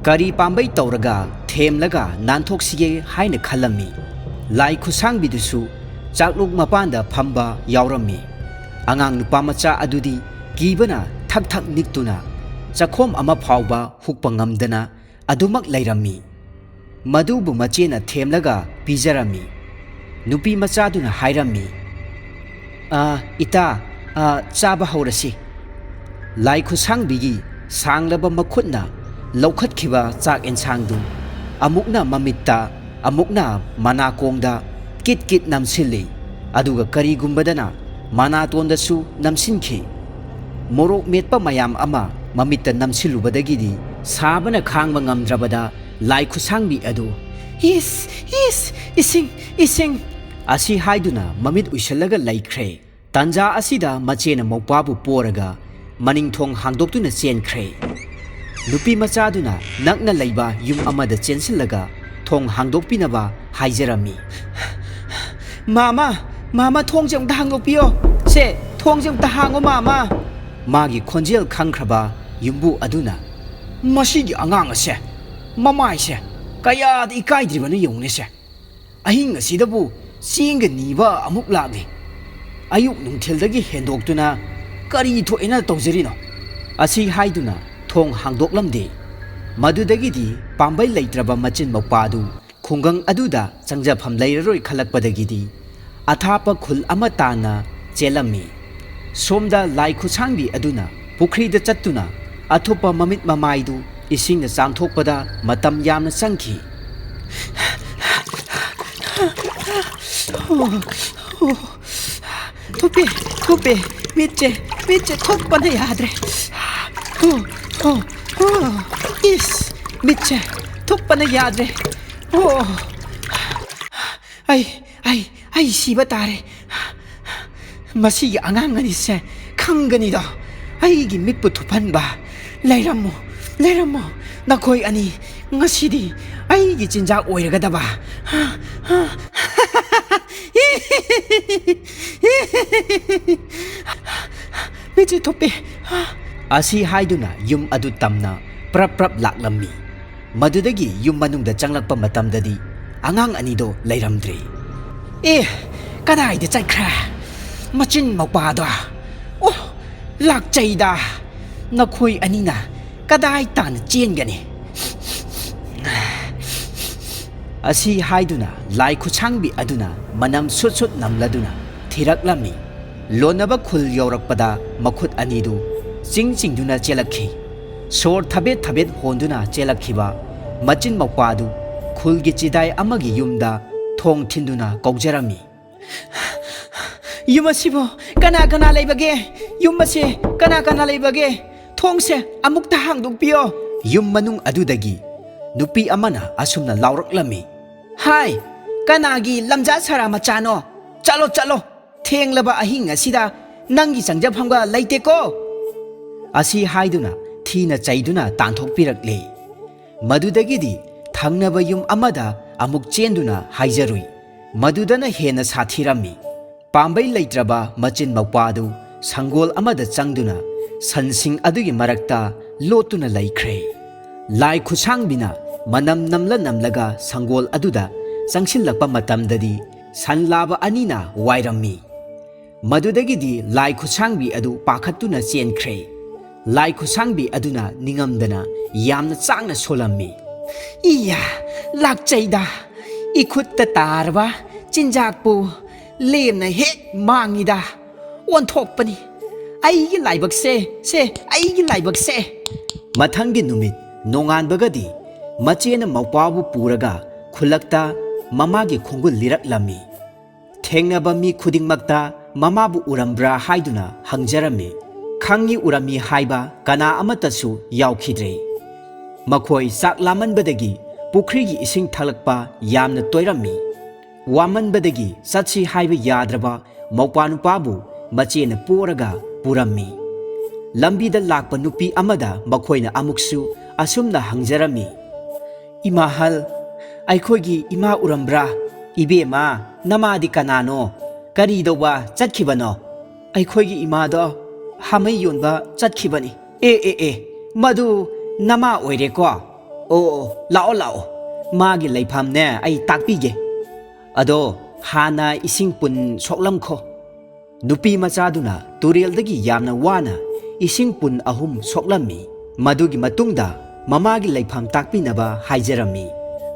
ꯀꯔꯤ ꯄꯥꯝꯕꯩ ꯇꯧꯔꯒ ꯊꯦꯝꯂꯒ ꯅꯥꯟꯊꯣꯛꯁꯤꯒꯦ ꯍꯥꯏꯅ ꯈꯜꯂꯝꯃꯤ꯫ ꯂꯥꯏ ꯈꯨꯠꯁꯥꯡꯕꯤꯗꯨꯁꯨ ꯆꯥꯛꯂꯨꯛ ꯃꯄꯥꯟꯗ ꯐꯝꯕ ꯌꯥꯎꯔꯝꯃꯤ꯫ ꯑꯉꯥꯡ ꯅꯨꯄꯥ ꯃꯆꯥ ꯑꯗꯨꯗꯤ ꯀꯤꯕꯅ ꯊꯛ ꯊꯛ ꯅꯤꯛꯇꯨꯅ ꯆꯈꯣꯝ ꯑꯃ ꯐꯥꯎꯕ ꯍꯨꯛꯄ ꯉꯝꯗꯅ ꯑꯗꯨꯃꯛ ꯂꯩꯔꯝꯃꯤ꯫ ꯃꯗꯨꯕꯨ ꯃꯆꯦꯅ ꯊꯦꯝꯂꯒ ꯄꯤꯖꯔꯝꯃꯤ꯫ ꯅꯨꯄꯤ ꯃꯆꯥꯗꯨꯅ ꯍꯥꯏꯔꯝꯃꯤ, "ꯑ, ꯏꯇꯥ, ꯑ, ꯆꯥꯕ ꯍꯧꯔꯁꯤ꯫" ꯂꯥꯏ ꯈꯨꯠꯁꯥꯡꯕꯤꯒꯤ ꯁꯥꯡꯂꯕ ꯃꯈꯨꯠꯅ ꯂꯧꯈꯠꯈꯤꯕ ꯆꯥꯛ ꯑꯦꯟꯁꯥꯡꯗꯨ ꯑꯃꯨꯛꯅ ꯃꯃꯤꯠꯇ, ꯑꯃꯨꯛꯅ ꯃꯅꯥꯀꯣꯡꯗ ꯀꯤꯠ ꯀꯤꯠ ꯅꯝꯁꯤꯜꯂꯤ꯫ ꯑꯗꯨꯒ ꯀꯔꯤꯒꯨꯝꯕꯗꯅ ꯃꯅꯥꯇꯣꯟꯗꯁꯨ ꯅꯝꯁꯤꯟꯈꯤ꯫ ꯃꯣꯔꯣꯛ ꯃꯦꯠꯄ ꯃꯌꯥꯝ ꯑꯃ ꯃꯃꯤꯠꯇ ꯅꯝꯁꯤꯜꯂꯨꯕꯗꯒꯤꯗꯤ ꯁꯥꯕꯅ ꯈꯥꯡꯕ ꯉꯝꯗ꯭ꯔꯕꯗ ꯂꯥꯏ ꯈꯨꯠꯁꯥꯡꯕꯤ ꯑꯗꯨ, "ꯏꯁ, ꯏꯁ, ꯏꯁꯤꯡ, ꯏꯁꯤꯡ!" ꯑꯁꯤ ꯍꯥꯏꯗꯨꯅ ꯃꯃꯤꯠ ꯎꯏꯁꯤꯜꯂꯒ ꯂꯩꯈ꯭ꯔꯦ꯫ ꯇꯥꯟꯖꯥ ꯑꯁꯤꯗ ꯃꯆꯦꯅ ꯃꯧꯄ꯭ꯋꯥꯕꯨ ꯄꯣꯔꯒ ꯃꯅꯤꯡ ꯊꯣꯡ ꯍꯥꯡꯗꯣꯛꯇꯨꯅ ꯆꯦꯟꯈ꯭ꯔꯦ꯫ ꯅꯨꯄꯤ ꯃꯆꯥꯗꯨꯅ ꯅꯛꯅ ꯂꯩꯕ ꯌꯨꯝ ꯑꯃꯗ ꯆꯦꯟꯁꯤꯜꯂꯒ ꯊꯣꯡ ꯍꯥꯡꯗꯣꯛꯄꯤꯅꯕ ꯍꯥꯏꯖꯔꯝꯃꯤ꯫ "ꯃꯥꯃ, ꯃꯥꯃ, ꯊꯣꯡꯁꯦ ꯑꯃꯨꯛꯇ ꯍꯥꯡꯗꯣꯛꯄꯤꯌꯣ꯫ ꯁꯦ, ꯊꯣꯡꯁꯦ ꯑꯃꯨꯛꯇ ꯍꯥꯡꯉꯣ, ꯃꯥꯃ!" ꯃꯥꯒꯤ ꯈꯣꯟꯖꯦꯜ ꯈꯪꯈ꯭ꯔꯕ ꯌꯨꯝꯕꯨ ꯑꯗꯨꯅ, "ꯃꯁꯤꯒꯤ ꯑꯉꯥꯡ ꯑꯁꯦ, ꯃꯃꯥꯏꯁꯦ ꯀꯌꯥꯗ ꯏꯀꯥꯏꯗ꯭ꯔꯤꯕꯅꯣ ꯌꯦꯡꯉꯨꯅꯦꯁꯦ꯫ ꯑꯍꯤꯡ ꯑꯁꯤꯗꯕꯨ ꯆꯦꯡꯒ ꯅꯤꯕ ꯑꯃꯨꯛ ꯂꯥꯛꯂꯤ꯫ ꯑꯌꯨꯛ ꯅꯨꯡꯊꯤꯜꯗꯒꯤ ꯍꯦꯟꯗꯣꯛꯇꯨꯅ ꯀꯔꯤ ꯊꯣꯛꯑꯦꯅ ꯇꯧꯖꯔꯤꯅꯣ?" ꯑꯁꯤ ꯍꯥꯏꯗꯨꯅ ꯊꯣꯡ ꯍꯥꯡꯗꯣꯛꯂꯝꯗꯦ꯫ ꯃꯗꯨꯗꯒꯤꯗꯤ ꯄꯥꯝꯕꯩ ꯂꯩꯇ꯭ꯔꯕ ꯃꯆꯤꯟ ꯃꯧꯄꯥꯗꯨ ꯈꯨꯡꯒꯪ ꯑꯗꯨꯗ ꯆꯪꯖꯐꯝ ꯂꯩꯔꯔꯣꯏ ꯈꯜꯂꯛꯄꯗꯒꯤꯗꯤ ꯑꯊꯥꯞꯄ ꯈꯨꯜ ꯑꯃ ꯇꯥꯟꯅ ꯆꯦꯜꯂꯝꯃꯤ꯫ ꯁꯣꯝꯗ ꯂꯥꯏ ꯈꯨꯠꯁꯥꯡꯕꯤ ꯑꯗꯨꯅ ꯄꯨꯈ꯭ꯔꯤꯗ ꯆꯠꯇꯨꯅ ꯑꯊꯨꯞꯄ ꯃꯃꯤꯠ ꯃꯃꯥꯏꯗꯨ ꯏꯁꯤꯡꯅ ꯆꯥꯝꯊꯣꯛꯄꯗ ꯃꯇꯝ ꯌꯥꯝꯅ ꯆꯪꯈꯤ꯫ "ꯊꯨꯞꯄꯦ, ꯊꯨꯞꯄꯦ, ꯃꯤꯠꯁꯦ, ꯃꯤꯠꯁꯦ ꯊꯨꯞꯄꯅ ꯌꯥꯗ꯭ꯔꯦ꯫ ꯍꯣ, ꯍꯣ, ꯍꯣ, ꯏꯁ, ꯃꯤꯠꯁꯦ ꯊꯨꯞꯄꯅ ꯌꯥꯗ꯭ꯔꯦ꯫ ꯑꯣ, ꯑꯩ, ꯑꯩ, ꯑꯩ ꯁꯤꯕ ꯇꯥꯔꯦ꯫ ꯃꯁꯤꯒꯤ ꯑꯉꯥꯡ ꯑꯅꯤꯁꯦ ꯈꯪꯒꯅꯤꯗꯣ, ꯑꯩꯒꯤ ꯃꯤꯠꯄꯨ ꯊꯨꯞꯍꯟꯕ꯫ ꯂꯩꯔꯝꯃꯣ, ꯂꯩꯔꯝꯃꯣ, ꯅꯈꯣꯏ ꯑꯅꯤ ꯉꯁꯤꯗꯤ ꯑꯩꯒꯤ ꯆꯤꯟꯖꯥꯛ ꯑꯣꯏꯔꯒꯗꯕ꯫" "ꯃꯤꯠꯁꯦ ꯊꯨꯞꯄꯦ꯫" ꯑꯁꯤ ꯍꯥꯏꯗꯨꯅ ꯌꯨꯝ ꯑꯗꯨ ꯇꯝꯅ ꯄ꯭ꯔꯞ ꯄ꯭ꯔꯞ ꯂꯥꯛꯂꯝꯃꯤ꯫ ꯃꯗꯨꯗꯒꯤ ꯌꯨꯝ ꯃꯅꯨꯡꯗ ꯆꯪꯂꯛꯄ ꯃꯇꯝꯗꯗꯤ ꯑꯉꯥꯡ ꯑꯅꯤꯗꯣ ꯂꯩꯔꯝꯗ꯭ꯔꯦ꯫ "ꯑꯦ, ꯀꯗꯥꯏꯗ ꯆꯠꯈ꯭ꯔꯦ ꯃꯆꯤꯟ ꯃꯧꯄꯥꯗꯣ? ꯑꯣ, ꯂꯥꯛꯆꯩꯗ, "ꯅꯈꯣꯏ ꯑꯅꯤꯅ ꯀꯗꯥꯏ ꯇꯥꯟꯅ ꯆꯦꯟꯒꯅꯤ?" ꯑꯁꯤ ꯍꯥꯏꯗꯨꯅ ꯂꯥꯏ ꯈꯨꯠꯁꯥꯡꯕꯤ ꯑꯗꯨꯅ ꯃꯅꯝ ꯁꯨꯠ ꯁꯨꯠ ꯅꯝꯂꯗꯨꯅ ꯊꯤꯔꯛꯂꯝꯃꯤ꯫ ꯂꯣꯟꯅꯕ ꯈꯨꯜ ꯌꯧꯔꯛꯄꯗ ꯃꯈꯨꯠ ꯑꯅꯤꯗꯨ ꯆꯤꯡ ꯆꯤꯡꯗꯨꯅ ꯆꯦꯜꯂꯛꯈꯤ꯫ ꯁꯣꯔ ꯊꯕꯦꯠ ꯊꯕꯦꯠ ꯍꯣꯟꯗꯨꯅ ꯆꯦꯜꯂꯛꯈꯤꯕ ꯃꯆꯤꯟ ꯃꯧꯄꯥꯗꯨ ꯈꯨꯜꯒꯤ ꯆꯤꯗꯥꯏ ꯑꯃꯒꯤ ꯌꯨꯝꯗ ꯊꯣꯡ ꯊꯤꯟꯗꯨꯅ ꯀꯧꯖꯔꯝꯃꯤ꯫ "ꯌꯨꯝ ꯑꯁꯤꯕꯨ ꯀꯅꯥ ꯀꯅꯥ ꯂꯩꯕꯒꯦ? ꯌꯨꯝ ꯑꯁꯤ ꯀꯅꯥ ꯀꯅꯥ ꯂꯩꯕꯒꯦ? ꯊꯣꯡꯁꯦ ꯑꯃꯨꯛꯇ ꯍꯥꯡꯗꯣꯛꯄꯤꯌꯣ!" ꯌꯨꯝ ꯃꯅꯨꯡ ꯑꯗꯨꯗꯒꯤ ꯅꯨꯄꯤ ꯑꯃꯅ ꯑꯁꯨꯝꯅ ꯂꯥꯎꯔꯛꯂꯝꯃꯤ꯫ "ꯍꯥꯏ, ꯀꯅꯥꯒꯤ ꯂꯝꯖꯥ ꯁꯔꯥ ꯃꯆꯥꯅꯣ? ꯆꯠꯂꯣ, ꯆꯠꯂꯣ! ꯊꯦꯡꯂꯕ ꯑꯍꯤꯡ ꯑꯁꯤꯗ ꯅꯪꯒꯤ ꯆꯪꯖꯐꯝꯒ ꯂꯩꯇꯦꯀꯣ!" ꯑꯁꯤ ꯍꯥꯏꯗꯨꯅ ꯊꯤꯅ ꯆꯩꯗꯨꯅ ꯇꯥꯟꯊꯣꯛꯄꯤꯔꯛꯂꯦ꯫ ꯃꯗꯨꯗꯒꯤꯗꯤ ꯊꯪꯅꯕ ꯌꯨꯝ ꯑꯃꯗ ꯑꯃꯨꯛ ꯆꯦꯟꯗꯨꯅ ꯍꯥꯏꯖꯔꯨꯏ꯫ ꯃꯗꯨꯗꯅ ꯍꯦꯟꯅ ꯁꯥꯊꯤꯔꯝꯃꯤ꯫ ꯄꯥꯝꯕꯩ ꯂꯩꯇ꯭ꯔꯕ ꯃꯆꯤꯟ ꯃꯧꯄꯥꯗꯨ ꯁꯪꯒꯣꯜ ꯑꯃꯗ ꯆꯪꯗꯨꯅ ꯁꯟꯁꯤꯡ ꯑꯗꯨꯒꯤ ꯃꯔꯛꯇ ꯂꯣꯠꯇꯨꯅ ꯂꯩꯈ꯭ꯔꯦ꯫ ꯂꯥꯏ ꯈꯨꯠꯁꯥꯡꯕꯤꯅ ꯃꯅꯝ ꯅꯝꯂ ꯅꯝꯂꯒ ꯁꯪꯒꯣꯜ ꯑꯗꯨꯗ ꯆꯪꯁꯤꯜꯂꯛꯄ ꯃꯇꯝꯗꯗꯤ ꯁꯟ ꯂꯥꯕ ꯑꯅꯤꯅ ꯋꯥꯏꯔꯝꯃꯤ꯫ ꯃꯗꯨꯗꯒꯤꯗꯤ ꯂꯥꯏ ꯈꯨꯠꯁꯥꯡꯕꯤ ꯑꯗꯨ ꯄꯥꯈꯠꯇꯨꯅ ꯆꯦꯟꯈ꯭ꯔꯦ꯫ ꯂꯥꯏ ꯈꯨꯠꯁꯥꯡꯕꯤ ꯑꯗꯨꯅ ꯅꯤꯡꯉꯝꯗꯅ ꯌꯥꯝꯅ ꯆꯥꯛꯅ ꯁꯣꯜꯂꯝꯃꯤ꯫ "ꯏꯌꯥ, ꯂꯥꯛꯆꯩꯗ! ꯏꯈꯨꯠꯇ ꯇꯥꯔꯕ ꯆꯤꯟꯖꯥꯛꯄꯨ ꯂꯦꯝꯅ ꯍꯦꯛ ꯃꯥꯡꯉꯤꯗ! ꯑꯣꯟꯊꯣꯛꯄꯅꯤ! ꯑꯩꯒꯤ ꯂꯥꯏꯕꯛꯁꯦ, ꯁꯦ, ꯑꯩꯒꯤ ꯂꯥꯏꯕꯛꯁꯦ!" ꯃꯊꯪꯒꯤ ꯅꯨꯃꯤꯠ ꯅꯣꯡꯉꯥꯟꯕꯒꯗꯤ ꯃꯆꯦꯅ ꯃꯧꯄ꯭ꯋꯥꯕꯨ ꯄꯨꯔꯒ ꯈꯨꯜꯂꯛꯇ ꯃꯃꯥꯒꯤ ꯈꯣꯡꯒꯨꯜ ꯂꯤꯔꯛꯂꯝꯃꯤ꯫ ꯊꯦꯡꯅꯕ ꯃꯤ ꯈꯨꯗꯤꯡꯃꯛꯇ ꯃꯃꯥꯕꯨ ꯎꯔꯝꯕ꯭ꯔꯥ ꯍꯥꯏꯗꯨꯅ ꯍꯪꯖꯔꯝꯃꯤ꯫ ꯈꯪꯏ ꯎꯔꯝꯃꯤ ꯍꯥꯏꯕ ꯀꯅꯥ ꯑꯃꯠꯇꯁꯨ ꯌꯥꯎꯈꯤꯗ꯭ꯔꯦ꯫ ꯃꯈꯣꯏ ꯆꯥꯛ ꯂꯥꯝꯃꯟꯕꯗꯒꯤ ꯄꯨꯈ꯭ꯔꯤꯒꯤ ꯏꯁꯤꯡ ꯊꯛꯂꯛꯄ ꯌꯥꯝꯅ ꯇꯣꯏꯔꯝꯃꯤ꯫ ꯋꯥꯃꯟꯕꯗꯒꯤ ꯆꯠꯁꯤ ꯍꯥꯏꯕ ꯌꯥꯗ꯭ꯔꯕ ꯃꯧꯄ꯭ꯋꯥ ꯅꯨꯄꯥꯕꯨ ꯃꯆꯦꯅ ꯄꯣꯔꯒ ꯄꯨꯔꯝꯃꯤ꯫ ꯂꯝꯕꯤꯗ ꯂꯥꯛꯄ ꯅꯨꯄꯤ ꯑꯃꯗ ꯃꯈꯣꯏꯅ ꯑꯃꯨꯛꯁꯨ ꯑꯁꯨꯝꯅ ꯍꯪꯖꯔꯝꯃꯤ꯫ "ꯏꯃꯥꯍꯜ, ꯑꯩꯈꯣꯏꯒꯤ ꯏꯃꯥ ꯎꯔꯝꯕ꯭ꯔꯥ? ꯏꯕꯦꯝꯃ, ꯅꯃꯥꯗꯤ ꯀꯅꯥꯅꯣ? ꯀꯔꯤꯗꯧꯕ ꯆꯠꯈꯤꯕꯅꯣ?" "ꯑꯩꯈꯣꯏꯒꯤ ꯏꯃꯥꯗꯣ ꯍꯥꯃꯩ ꯌꯣꯟꯕ ꯆꯠꯈꯤꯕꯅꯤ꯫" "ꯑꯦ, ꯑꯦ, ꯑꯦ, ꯃꯗꯨ ꯅꯃꯥ ꯑꯣꯏꯔꯦꯀꯣ? ꯑꯣ, ꯑꯣ, ꯂꯥꯛꯑꯣ, ꯂꯥꯛꯑꯣ, ꯃꯥꯒꯤ ꯂꯩꯐꯝꯅꯦ ꯑꯩ ꯇꯥꯛꯄꯤꯒꯦ꯫ ꯑꯗꯣ ꯍꯥꯟꯅ ꯏꯁꯤꯡ ꯄꯨꯟ ꯁꯣꯛꯂꯝꯈꯣ꯫" ꯅꯨꯄꯤ ꯃꯆꯥꯗꯨꯅ ꯇꯨꯔꯦꯜꯗꯒꯤ ꯌꯥꯝꯅ ꯋꯥꯅ ꯏꯁꯤꯡ ꯄꯨꯟ ꯑꯍꯨꯝ ꯁꯣꯛꯂꯝꯃꯤ꯫ ꯃꯗꯨꯒꯤ ꯃꯇꯨꯡꯗ ꯃꯃꯥꯒꯤ ꯂꯩꯐꯝ ꯇꯥꯛꯄꯤꯅꯕ ꯍꯥꯏꯖꯔꯝꯃꯤ꯫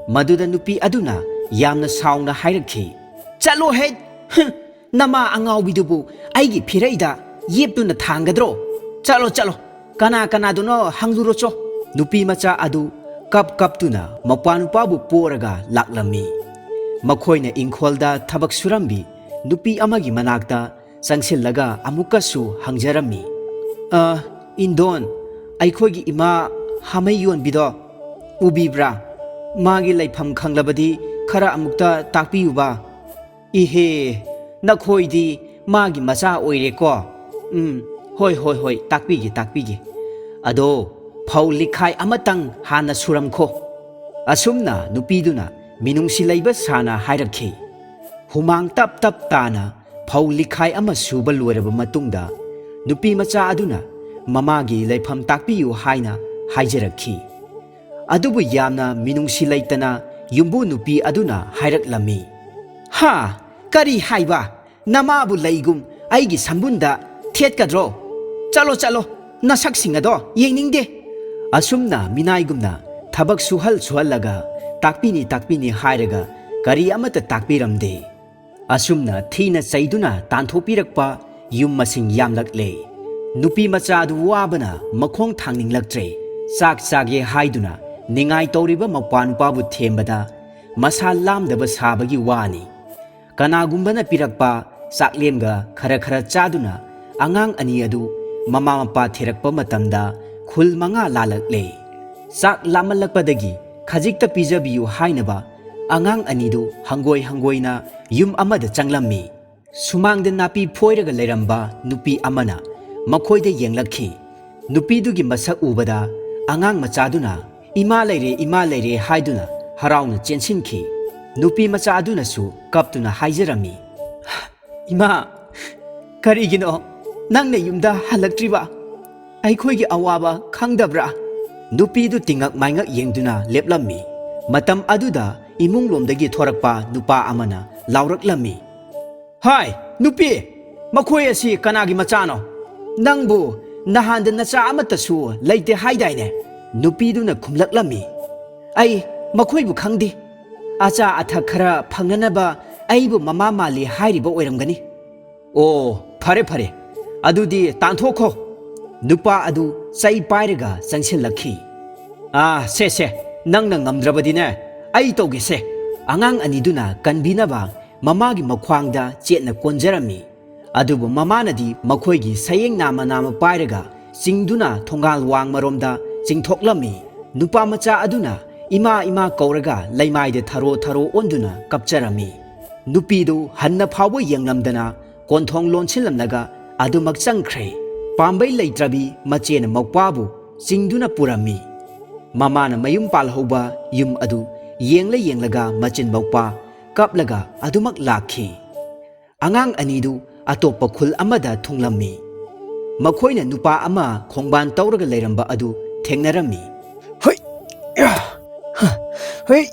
ꯃꯗꯨꯗ ꯅꯨꯄꯤ ꯑꯗꯨꯅ ꯌꯥꯝꯅ ꯁꯥꯎꯅ ꯍꯥꯏꯔꯛꯈꯤ, "ꯆꯠꯂꯣ ꯍꯦꯛ! ꯍꯨꯝ! ꯅꯃꯥ ꯑꯉꯥꯎꯕꯤꯗꯨꯕꯨ ꯑꯩꯒꯤ ꯐꯤꯔꯩꯗ ꯌꯦꯞꯇꯨꯅ ꯊꯥꯡꯒꯗ꯭ꯔꯣ? ꯆꯠꯂꯣ, ꯆꯠꯂꯣ! ꯀꯅꯥ ꯀꯅꯥꯗꯨꯅꯣ ꯍꯪꯂꯨꯔꯣꯆꯣ!" ꯅꯨꯄꯤ ꯃꯆꯥ ꯑꯗꯨ ꯀꯞ ꯀꯞꯇꯨꯅ ꯃꯄ꯭ꯋꯥꯅꯨꯄꯥꯕꯨ ꯄꯣꯔꯒ ꯂꯥꯛꯂꯝꯃꯤ꯫ ꯃꯈꯣꯏꯅ ꯏꯪꯈꯣꯜꯗ ꯊꯕꯛ ꯁꯨꯔꯝꯕꯤ ꯅꯨꯄꯤ ꯑꯃꯒꯤ ꯃꯅꯥꯛꯇ ꯆꯪꯁꯤꯜꯂꯒ ꯑꯃꯨꯛꯀꯁꯨ ꯍꯪꯖꯔꯝꯃꯤ, "ꯑ, ꯏꯟꯗꯣꯟ, ꯑꯩꯈꯣꯏꯒꯤ ꯏꯃꯥ ꯍꯥꯃꯩ ꯌꯣꯟꯕꯤꯗꯣ ꯎꯕꯤꯕ꯭ꯔꯥ? ꯃꯥꯒꯤ ꯂꯩꯐꯝ ꯈꯪꯂꯕꯗꯤ ꯈꯔ ꯑꯃꯨꯛꯇ ꯇꯥꯛꯄꯤꯌꯨꯕ꯫ ꯏꯍꯦ, ꯅꯈꯣꯏꯗꯤ ꯃꯥꯒꯤ ꯃꯆꯥ ꯑꯣꯏꯔꯦꯀꯣ? ꯎꯝ, ꯍꯣꯏ, ꯍꯣꯏ, ꯍꯣꯏ, ꯇꯥꯛꯄꯤꯒꯦ, ꯇꯥꯛꯄꯤꯒꯦ꯫ ꯑꯗꯣ ꯐꯧ ꯂꯤꯈꯥꯏ ꯑꯃꯇꯪ ꯍꯥꯟꯅ ꯁꯨꯔꯝꯈꯣ꯫" ꯑꯁꯨꯝꯅ ꯅꯨꯄꯤꯗꯨꯅ ꯃꯤꯅꯨꯡꯁꯤ ꯂꯩꯕ ꯁꯥꯅ ꯍꯥꯏꯔꯛꯈꯤ꯫ ꯍꯨꯃꯥꯡ ꯇꯞ ꯇꯞ ꯇꯥꯅ ꯐꯧ ꯂꯤꯈꯥꯏ ꯑꯃ ꯁꯨꯕ ꯂꯣꯏꯔꯕ ꯃꯇꯨꯡꯗ, ꯅꯨꯄꯤ ꯃꯆꯥ ꯑꯗꯨꯅ ꯃꯃꯥꯒꯤ ꯂꯩꯐꯝ ꯇꯥꯛꯄꯤꯌꯨ ꯍꯥꯏꯅ ꯍꯥꯏꯖꯔꯛꯈꯤ꯫ ꯑꯗꯨꯕꯨ ꯌꯥꯝꯅ ꯃꯤꯅꯨꯡꯁꯤ ꯂꯩꯇꯅ ꯌꯨꯝꯕꯨ ꯅꯨꯄꯤ ꯑꯗꯨꯅ ꯍꯥꯏꯔꯛꯂꯝꯃꯤ, "ꯍꯥ, ꯀꯔꯤ ꯍꯥꯏꯕ? ꯅꯃꯥꯕꯨ ꯂꯩꯒꯨꯝ ꯑꯩꯒꯤ ꯁꯝꯕꯨꯟꯗ ꯊꯦꯠꯀꯗ꯭ꯔꯣ? ꯆꯠꯂꯣ, ꯆꯠꯂꯣ, ꯅꯁꯛꯁꯤꯡ ꯑꯗꯣ ꯌꯦꯡꯅꯤꯡꯗꯦ!" ꯑꯁꯨꯝꯅ ꯃꯤꯅꯥꯏꯒꯨꯝꯅ ꯊꯕꯛ ꯁꯨꯍꯜ ꯁꯨꯍꯜꯂꯒ, ꯇꯥꯛꯄꯤꯅꯤ, ꯇꯥꯛꯄꯤꯅꯤ ꯍꯥꯏꯔꯒ ꯀꯔꯤ ꯑꯃꯠꯇ ꯇꯥꯛꯄꯤꯔꯝꯗꯦ꯫ ꯑꯁꯨꯝꯅ ꯊꯤꯅ ꯆꯩꯗꯨꯅ ꯇꯥꯟꯊꯣꯛꯄꯤꯔꯛꯄ ꯌꯨꯝ ꯃꯁꯤꯡ ꯌꯥꯝꯂꯛꯂꯦ꯫ ꯅꯨꯄꯤ ꯃꯆꯥ ꯑꯗꯨ ꯋꯥꯕꯅ ꯃꯈꯣꯡ ꯊꯥꯡꯅꯤꯡꯂꯛꯇ꯭ꯔꯦ꯫ ꯆꯥꯛ ꯆꯥꯒꯦ ꯍꯥꯏꯗꯨꯅ ꯅꯤꯡꯉꯥꯏ ꯇꯧꯔꯤꯕ ꯃꯄ꯭ꯋꯥꯅꯨꯄꯥꯕꯨ ꯊꯦꯝꯕꯗ ꯃꯁꯥ ꯂꯥꯝꯗꯕ ꯁꯥꯕꯒꯤ ꯋꯥꯅꯤ꯫ ꯀꯅꯥꯒꯨꯝꯕꯅ ꯄꯤꯔꯛꯄ ꯆꯥꯛꯂꯦꯝꯒ ꯈꯔ ꯈꯔ ꯆꯥꯗꯨꯅ ꯑꯉꯥꯡ ꯑꯅꯤ ꯑꯗꯨ ꯃꯃꯥ ꯃꯄꯥ ꯊꯤꯔꯛꯄ ꯃꯇꯝꯗ ꯈꯨꯜ ꯃꯉꯥ ꯂꯥꯜꯂꯛꯂꯦ꯫ ꯆꯥꯛ ꯂꯥꯝꯃꯜꯂꯛꯄꯗꯒꯤ ꯈꯖꯤꯛꯇ ꯄꯤꯖꯕꯤꯌꯨ ꯍꯥꯏꯅꯕ ꯑꯉꯥꯡ ꯑꯅꯤꯗꯨ ꯍꯪꯒꯣꯏ ꯍꯪꯒꯣꯏꯅ ꯌꯨꯝ ꯑꯃꯗ ꯆꯪꯂꯝꯃꯤ꯫ ꯁꯨꯃꯥꯡꯗ ꯅꯥꯄꯤ ꯐꯣꯏꯔꯒ ꯂꯩꯔꯝꯕ ꯅꯨꯄꯤ ꯑꯃꯅ ꯃꯈꯣꯏꯗ ꯌꯦꯡꯂꯛꯈꯤ꯫ ꯅꯨꯄꯤꯗꯨꯒꯤ ꯃꯁꯛ ꯎꯕꯗ ꯑꯉꯥꯡ ꯃꯆꯥꯗꯨꯅ, "ꯏꯃꯥ ꯂꯩꯔꯦ, ꯏꯃꯥ ꯂꯩꯔꯦ" ꯍꯥꯏꯗꯨꯅ ꯍꯔꯥꯎꯅ ꯆꯦꯟꯁꯤꯟꯈꯤ꯫ ꯅꯨꯄꯤ ꯃꯆꯥ ꯑꯗꯨꯅꯁꯨ ꯀꯞꯇꯨꯅ ꯍꯥꯏꯖꯔꯝꯃꯤ, "ꯏꯃꯥ, ꯀꯔꯤꯒꯤꯅꯣ ꯅꯪꯅ ꯌꯨꯝꯗ ꯍꯜꯂꯛꯇ꯭ꯔꯤꯕ? ꯑꯩꯈꯣꯏꯒꯤ ꯑꯋꯥꯕ ꯈꯪꯗꯕ꯭ꯔꯥ?" ꯅꯨꯄꯤꯗꯨ ꯇꯤꯡꯉꯛ ꯃꯥꯏꯉꯛ ꯌꯦꯡꯗꯨꯅ ꯂꯦꯞꯂꯝꯃꯤ꯫ ꯃꯇꯝ ꯑꯗꯨꯗ ꯏꯃꯨꯡꯂꯣꯝꯗꯒꯤ ꯊꯣꯔꯛꯄ ꯅꯨꯄꯥ ꯑꯃꯅ ꯂꯥꯎꯔꯛꯂꯝꯃꯤ, "ꯍꯥꯏ, ꯅꯨꯄꯤ, ꯃꯈꯣꯏ ꯑꯁꯤ ꯀꯅꯥꯒꯤ ꯃꯆꯥꯅꯣ? ꯅꯪꯕꯨ "ꯅꯍꯥꯟꯗ ꯅꯆꯥ ꯑꯃꯠꯇꯁꯨ ꯂꯩꯇꯦ ꯍꯥꯏꯗꯥꯏꯅꯦ?" ꯅꯨꯄꯤꯗꯨꯅ ꯈꯨꯝꯂꯛꯂꯝꯃꯤ꯫ "ꯑꯩ ꯃꯈꯣꯏꯕꯨ ꯈꯪꯗꯦ꯫ ꯑꯆꯥ ꯑꯊꯛ ꯈꯔ ꯐꯪꯅꯅꯕ ꯑꯩꯕꯨ ꯃꯃꯥ ꯃꯥꯜꯂꯤ ꯍꯥꯏꯔꯤꯕ ꯑꯣꯏꯔꯝꯒꯅꯤ꯫" "ꯑꯣ, ꯐꯔꯦ ꯐꯔꯦ, ꯑꯗꯨꯗꯤ ꯇꯥꯟꯊꯣꯛꯈꯣ꯫" ꯅꯨꯄꯥ ꯑꯗꯨ ꯆꯩ ꯄꯥꯏꯔꯒ ꯆꯪꯁꯤꯜꯂꯛꯈꯤ꯫ "ꯑꯥ, ꯁꯦ ꯁꯦ, ꯅꯪꯅ ꯉꯝꯗ꯭ꯔꯕꯗꯤꯅꯦ, ꯑꯩ ꯇꯧꯒꯦꯁꯦ꯫" ꯑꯉꯥꯡ ꯑꯅꯤꯗꯨꯅ ꯀꯟꯕꯤꯅꯕ ꯃꯃꯥꯒꯤ ꯃꯈ꯭ꯋꯥꯡꯗ ꯆꯦꯠꯅ ꯀꯣꯟꯖꯔꯝꯃꯤ꯫ ꯑꯗꯨꯕꯨ ꯃꯃꯥꯅꯗꯤ ꯃꯈꯣꯏꯒꯤ ꯁꯌꯦꯡ ꯅꯥꯝꯃ ꯅꯥꯝꯃ ꯄꯥꯏꯔꯒ ꯆꯤꯡꯗꯨꯅ ꯊꯣꯡꯒꯥꯜ ꯋꯥꯡꯃꯔꯣꯝꯗ ꯆꯤꯡꯊꯣꯛꯂꯝꯃꯤ꯫ ꯅꯨꯄꯥ ꯃꯆꯥ ꯑꯗꯨꯅ "ꯏꯃꯥ, ꯏꯃꯥ" ꯀꯧꯔꯒ ꯂꯩꯃꯥꯏꯗ ꯊꯔꯣ ꯊꯔꯣ ꯑꯣꯟꯗꯨꯅ ꯀꯞꯆꯔꯝꯃꯤ꯫ ꯅꯨꯄꯤꯗꯨ ꯍꯟꯅ ꯐꯥꯎꯕ ꯌꯦꯡꯂꯝꯗꯅ ꯀꯣꯟꯊꯣꯡ ꯂꯣꯟꯁꯤꯜꯂꯝꯂꯒ ꯑꯗꯨꯃꯛ ꯆꯪꯈ꯭ꯔꯦ꯫ ꯄꯥꯝꯕꯩ ꯂꯩꯇ꯭ꯔꯕꯤ ꯃꯆꯦꯅ ꯃꯧꯄ꯭ꯋꯥꯕꯨ ꯆꯤꯡꯗꯨꯅ ꯄꯨꯔꯝꯃꯤ꯫ ꯃꯃꯥꯅ ꯃꯌꯨꯝ ꯄꯥꯜꯍꯧꯕ ꯌꯨꯝ ꯑꯗꯨ ꯌꯦꯡꯂ ꯌꯦꯡꯂꯒ ꯃꯆꯤꯟ ꯃꯧꯄ꯭ꯋꯥ ꯀꯞꯂꯒ ꯑꯗꯨꯃꯛ ꯂꯥꯛꯈꯤ꯫ ꯑꯉꯥꯡ ꯑꯅꯤꯗꯨ ꯑꯇꯣꯞꯄ ꯈꯨꯜ ꯑꯃꯗ ꯊꯨꯡꯂꯝꯃꯤ꯫ ꯃꯈꯣꯏꯅ ꯅꯨꯄꯥ ꯑꯃ ꯈꯣꯡꯕꯥꯟ ꯇꯧꯔꯒ ꯂꯩꯔꯝꯕ ꯑꯗꯨ ꯊꯦꯡꯅꯔꯝꯃꯤ꯫ "ꯍꯩ! ꯍꯩ!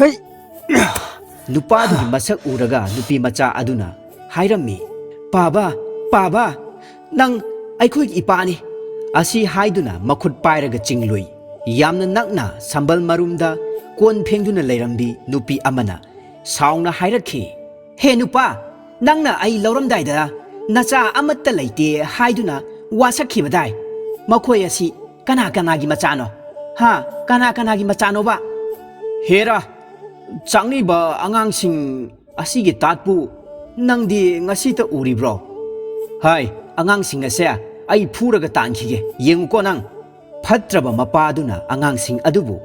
ꯍꯩ!" ꯅꯨꯄꯥꯗꯨꯒꯤ ꯃꯁꯛ ꯎꯔꯒ ꯅꯨꯄꯤ ꯃꯆꯥ ꯑꯗꯨꯅ ꯍꯥꯏꯔꯝꯃꯤ, "ꯄꯥꯕ, ꯄꯥꯕ, ꯅꯪ ꯑꯩꯈꯣꯏꯒꯤ ꯏꯄꯥꯅꯤ" ꯑꯁꯤ ꯍꯥꯏꯗꯨꯅ ꯃꯈꯨꯠ ꯄꯥꯏꯔꯒ ꯆꯤꯡꯂꯨꯏ꯫ ꯌꯥꯝꯅ ꯅꯛꯅ ꯁꯝꯕꯜ ꯃꯔꯨꯝꯗ ꯀꯣꯟ ꯐꯦꯡꯗꯨꯅ ꯂꯩꯔꯝꯕꯤ ꯅꯨꯄꯤ ꯑꯃꯅ ꯁꯥꯎꯅ ꯍꯥꯏꯔꯛꯈꯤ, "ꯍꯦ ꯅꯨꯄꯥ, ꯅꯪꯅ ꯑꯩ ꯂꯧꯔꯝꯗꯥꯏꯗ ꯅꯆꯥ ꯑꯃꯠꯇ ꯂꯩꯇꯦ ꯍꯥꯏꯗꯨꯅ ꯋꯥꯁꯛꯈꯤꯕꯗꯥꯏ? ꯃꯈꯣꯏ ꯑꯁꯤ ꯀꯅꯥ ꯀꯅꯥꯒꯤ ꯃꯆꯥꯅꯣ? ꯍꯥ? ꯀꯅꯥ ꯀꯅꯥꯒꯤ ꯃꯆꯥꯅꯣꯕ?" "ꯍꯦꯔꯥ, ꯆꯥꯛꯅꯤꯕ ꯑꯉꯥꯡꯁꯤꯡ ꯑꯁꯤꯒꯤ ꯇꯥꯠꯄꯨ ꯅꯪꯗꯤ ꯉꯁꯤꯇ ꯎꯔꯤꯕ꯭ꯔꯣ? ꯍꯥꯏ, ꯑꯉꯥꯡꯁꯤꯡ ꯑꯁꯦ ꯑꯩ ꯐꯨꯔꯒ ꯇꯥꯟꯈꯤꯒꯦ, ꯌꯦꯡꯉꯨꯀꯣ ꯅꯪ꯫" ꯐꯠꯇ꯭ꯔꯕ ꯃꯄꯥꯗꯨꯅ ꯑꯉꯥꯡꯁꯤꯡ ꯑꯗꯨꯕꯨ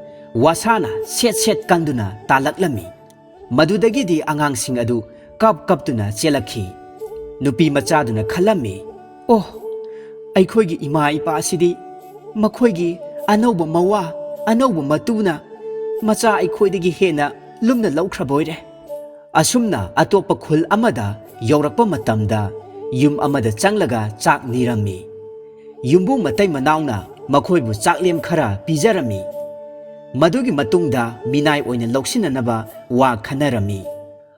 ꯋꯥꯁꯥꯅ ꯁꯦꯠ ꯁꯦꯠ ꯀꯟꯗꯨꯅ ꯇꯥꯜꯂꯛꯂꯝꯃꯤ꯫ ꯃꯗꯨꯗꯒꯤꯗꯤ ꯑꯉꯥꯡꯁꯤꯡ ꯑꯗꯨ ꯀꯞ ꯀꯞꯇꯨꯅ ꯆꯦꯜꯂꯛꯈꯤ꯫ ꯅꯨꯄꯤ ꯃꯆꯥꯗꯨꯅ ꯈꯜꯂꯝꯃꯤ, "ꯑꯣ, ꯑꯩꯈꯣꯏꯒꯤ ꯏꯃꯥ ꯏꯄꯥꯁꯤꯗꯤ ꯃꯈꯣꯏꯒꯤ ꯑꯅꯧꯕ ꯃꯋꯥ, ꯑꯅꯧꯕ ꯃꯇꯨꯅ ꯃꯆꯥ ꯑꯩꯈꯣꯏꯗꯒꯤ ꯍꯦꯟꯅ ꯂꯨꯝꯅ ꯂꯧꯈ꯭ꯔꯕ ꯑꯣꯏꯔꯦ꯫" ꯑꯁꯨꯝꯅ ꯑꯇꯣꯞꯄ ꯈꯨꯜ ꯑꯃꯗ ꯌꯧꯔꯛꯄ ꯃꯇꯝꯗ ꯌꯨꯝ ꯑꯃꯗ ꯆꯪꯂꯒ ꯆꯥꯛ ꯅꯤꯔꯝꯃꯤ꯫ ꯌꯨꯝꯕꯨ ꯃꯇꯩ ꯃꯅꯥꯎꯅ ꯃꯈꯣꯏꯕꯨ ꯆꯥꯛꯂꯦꯝ ꯈꯔ ꯄꯤꯖꯔꯝꯃꯤ꯫ ꯃꯗꯨꯒꯤ ꯃꯇꯨꯡꯗ ꯃꯤꯅꯥꯏ ꯑꯣꯏꯅ ꯂꯧꯁꯤꯟꯅꯅꯕ ꯋꯥ ꯈꯟꯅꯔꯝꯃꯤ꯫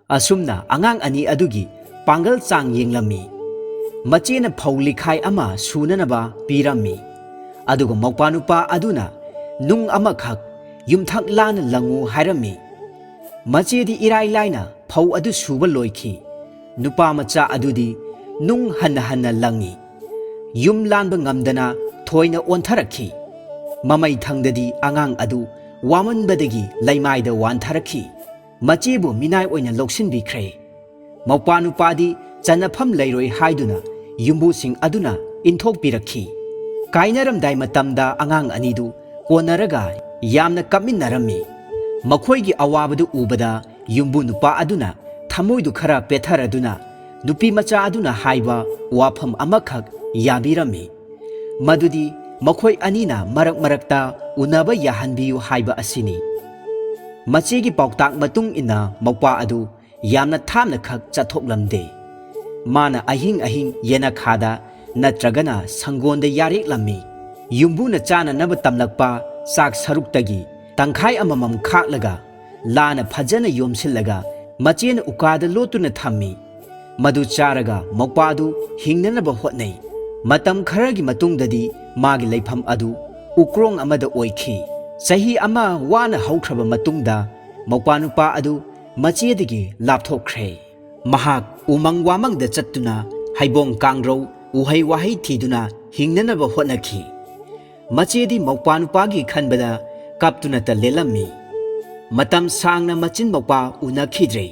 ꯑꯁꯨꯝꯅ ꯑꯉꯥꯡ ꯑꯅꯤ ꯑꯗꯨꯒꯤ ꯄꯥꯡꯒꯜ ꯆꯥꯡ ꯌꯦꯡꯂꯝꯃꯤ꯫ ꯃꯆꯦꯅ ꯐꯧ ꯂꯤꯈꯥꯏ ꯑꯃ ꯁꯨꯅꯅꯕ ꯄꯤꯔꯝꯃꯤ꯫ ꯑꯗꯨꯒ ꯃꯧꯄ꯭ꯋꯥꯅꯨꯄꯥ ꯑꯗꯨꯅ ꯅꯨꯡ ꯑꯃꯈꯛ ꯌꯨꯝꯊꯛ ꯂꯥꯟꯅ ꯂꯪꯉꯨ ꯍꯥꯏꯔꯝꯃꯤ꯫ ꯃꯆꯦꯗꯤ ꯏꯔꯥꯏ ꯂꯥꯏꯅ ꯐꯧ ꯑꯗꯨ ꯁꯨꯕ ꯂꯣꯏꯈꯤ꯫ ꯅꯨꯄꯥ ꯃꯆꯥ ꯑꯗꯨꯗꯤ ꯅꯨꯡ ꯍꯟꯅ ꯍꯟꯅ ꯂꯪꯉꯤ꯫ ꯌꯨꯝ ꯂꯥꯟꯕ ꯉꯝꯗꯅ ꯊꯣꯏꯅ ꯑꯣꯟꯊꯔꯛꯈꯤ꯫ ꯃꯃꯩ ꯊꯪꯗꯗꯤ ꯑꯉꯥꯡ ꯑꯗꯨ ꯋꯥꯃꯟꯕꯗꯒꯤ ꯂꯩꯃꯥꯏꯗ ꯋꯥꯟꯊꯔꯛꯈꯤ꯫ ꯃꯆꯦꯕꯨ ꯃꯤꯅꯥꯏ ꯑꯣꯏꯅ ꯂꯧꯁꯤꯟꯕꯤꯈ꯭ꯔꯦ꯫ ꯃꯧꯄ꯭ꯋꯥꯅꯨꯄꯥꯗꯤ ꯆꯟꯅꯐꯝ ꯂꯩꯔꯣꯏ ꯍꯥꯏꯗꯨꯅ ꯌꯨꯝꯕꯨꯁꯤꯡ ꯑꯗꯨꯅ ꯏꯟꯊꯣꯛꯄꯤꯔꯛꯈꯤ꯫ ꯀꯥꯏꯅꯔꯝꯗꯥꯏ ꯃꯇꯝꯗ ꯑꯉꯥꯡ ꯑꯅꯤꯗꯨ ꯀꯣꯟꯅꯔꯒ ꯌꯥꯝꯅ ꯀꯞꯃꯤꯟꯅꯔꯝꯃꯤ꯫ ꯃꯈꯣꯏꯒꯤ ꯑꯋꯥꯕꯗꯨ ꯎꯕꯗ ꯌꯨꯝꯕꯨ ꯅꯨꯄꯥ ꯑꯗꯨꯅ ꯊꯃꯣꯏꯗꯨ ꯈꯔ ꯄꯦꯠꯊꯔꯗꯨꯅ ꯅꯨꯄꯤ ꯃꯆꯥ ꯑꯗꯨꯅ ꯍꯥꯏꯕ ꯋꯥꯐꯝ ꯑꯃꯈꯛ ꯌꯥꯕꯤꯔꯝꯃꯤ꯫ ꯃꯗꯨꯗꯤ ꯃꯈꯣꯏ ꯑꯅꯤꯅ ꯃꯔꯛ ꯃꯔꯛꯇ ꯎꯅꯕ ꯌꯥꯍꯟꯕꯤꯌꯨ ꯍꯥꯏꯕ ꯑꯁꯤꯅꯤ꯫ ꯃꯆꯦꯒꯤ ꯄꯥꯎꯇꯥꯛ ꯃꯇꯨꯡ ꯏꯟꯅ ꯃꯧꯄ꯭ꯋꯥ ꯑꯗꯨ ꯌꯥꯝꯅ ꯊꯥꯞꯅ ꯈꯛ ꯆꯠꯊꯣꯛꯂꯝꯗꯦ꯫ ꯃꯥꯅ ꯑꯍꯤꯡ ꯑꯍꯤꯡ ꯌꯦꯅꯈꯥꯗ ꯅꯠꯇ꯭ꯔꯒꯅ ꯁꯪꯒꯣꯟꯗ ꯌꯥꯔꯦꯛꯂꯝꯃꯤ꯫ ꯌꯨꯝꯕꯨꯅ ꯆꯥꯅꯅꯕ ꯇꯝꯂꯛꯄ ꯆꯥꯛ ꯁꯔꯨꯛꯇꯒꯤ ꯇꯪꯈꯥꯏ ꯑꯃꯃꯝ ꯈꯥꯛꯂꯒ ꯂꯥꯅ ꯐꯖꯅ ꯌꯣꯝꯁꯤꯜꯂꯒ ꯃꯆꯦꯅ ꯎꯀꯥꯗ ꯂꯣꯠꯇꯨꯅ ꯊꯝꯃꯤ꯫ ꯃꯗꯨ ꯆꯥꯔꯒ ꯃꯧꯄ꯭ꯋꯥꯗꯨ ꯍꯤꯡꯅꯅꯕ ꯍꯣꯠꯅꯩ꯫ ꯃꯇꯝ ꯈꯔꯒꯤ ꯃꯇꯨꯡꯗꯗꯤ ꯃꯥꯒꯤ ꯂꯩꯐꯝ ꯑꯗꯨ ꯎꯀ꯭ꯔꯣꯡ ꯑꯃꯗ ꯑꯣꯏꯈꯤ꯫ ꯆꯍꯤ ꯑꯃ ꯋꯥꯅ ꯍꯧꯈ꯭ꯔꯕ ꯃꯇꯨꯡꯗ ꯃꯧꯄ꯭ꯋꯥꯅꯨꯄꯥ ꯑꯗꯨ ꯃꯆꯦꯗꯒꯤ ꯂꯥꯞꯊꯣꯛꯈ꯭ꯔꯦ꯫ ꯃꯍꯥꯛ ꯎꯃꯪ ꯋꯥꯃꯪꯗ ꯆꯠꯇꯨꯅ ꯍꯩꯕꯣꯡ ꯀꯥꯡꯒ꯭ꯔꯧ, ꯎꯍꯩ ꯋꯥꯍꯩ ꯊꯤꯗꯨꯅ ꯍꯤꯡꯅꯅꯕ ꯍꯣꯠꯅꯈꯤ꯫ ꯃꯆꯦꯗꯤ ꯃꯧꯄ꯭ꯋꯥꯅꯨꯄꯥꯒꯤ ꯈꯟꯕꯗ ꯀꯞꯇꯨꯅꯇ ꯂꯦꯜꯂꯝꯃꯤ꯫ ꯃꯇꯝ ꯁꯥꯡꯅ ꯃꯆꯤꯟ ꯃꯧꯄ꯭ꯋꯥ ꯎꯅꯈꯤꯗ꯭ꯔꯦ꯫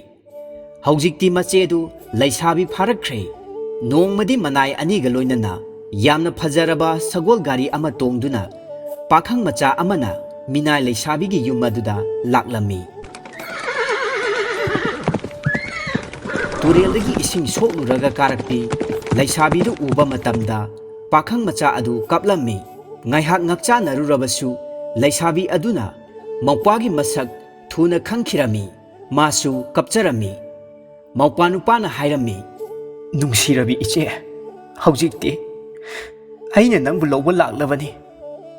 ꯍꯧꯖꯤꯛꯇꯤ ꯃꯆꯦꯗꯨ ꯂꯩꯁꯥꯕꯤ ꯐꯥꯔꯛꯈ꯭ꯔꯦ꯫ ꯅꯣꯡꯃꯗꯤ ꯃꯅꯥꯏ ꯑꯅꯤꯒ ꯂꯣꯏꯅꯅ ꯌꯥꯝꯅ ꯐꯖꯔꯕ ꯁꯒꯣꯜ ꯒꯥꯔꯤ ꯑꯃ ꯇꯣꯡꯗꯨꯅ ꯄꯥꯈꯪ ꯃꯆꯥ ꯑꯃꯅ ꯃꯤꯅꯥꯏ ꯂꯩꯁꯥꯕꯤꯒꯤ ꯌꯨꯝ ꯑꯗꯨꯗ ꯂꯥꯛꯂꯝꯃꯤ꯫ ꯇꯨꯔꯦꯜꯗꯒꯤ ꯏꯁꯤꯡ ꯁꯣꯛꯂꯨꯔꯒ ꯀꯥꯔꯛꯄꯤ ꯂꯩꯁꯥꯕꯤꯗꯨ ꯎꯕ ꯃꯇꯝꯗ ꯄꯥꯈꯪ ꯃꯆꯥ ꯑꯗꯨ ꯀꯞꯂꯝꯃꯤ꯫ ꯉꯥꯏꯍꯥꯛ ꯉꯛꯆꯥꯟꯅꯔꯨꯔꯕꯁꯨ ꯂꯩꯁꯥꯕꯤ ꯑꯗꯨꯅ ꯃꯧꯄ꯭ꯋꯥꯒꯤ ꯃꯁꯛ ꯊꯨꯅ ꯈꯪꯈꯤꯔꯝꯃꯤ꯫ ꯃꯥꯁꯨ ꯀꯞꯆꯔꯝꯃꯤ꯫ ꯃꯧꯄ꯭ꯋꯥ ꯅꯨꯄꯥꯅ ꯍꯥꯏꯔꯝꯃꯤ, "ꯅꯨꯡꯁꯤꯔꯕꯤ ꯏꯆꯦ, ꯍꯧꯖꯤꯛꯇꯤ ꯑꯩꯅ ꯅꯪꯕꯨ ꯂꯧꯕ ꯂꯥꯛꯂꯕꯅꯤ꯫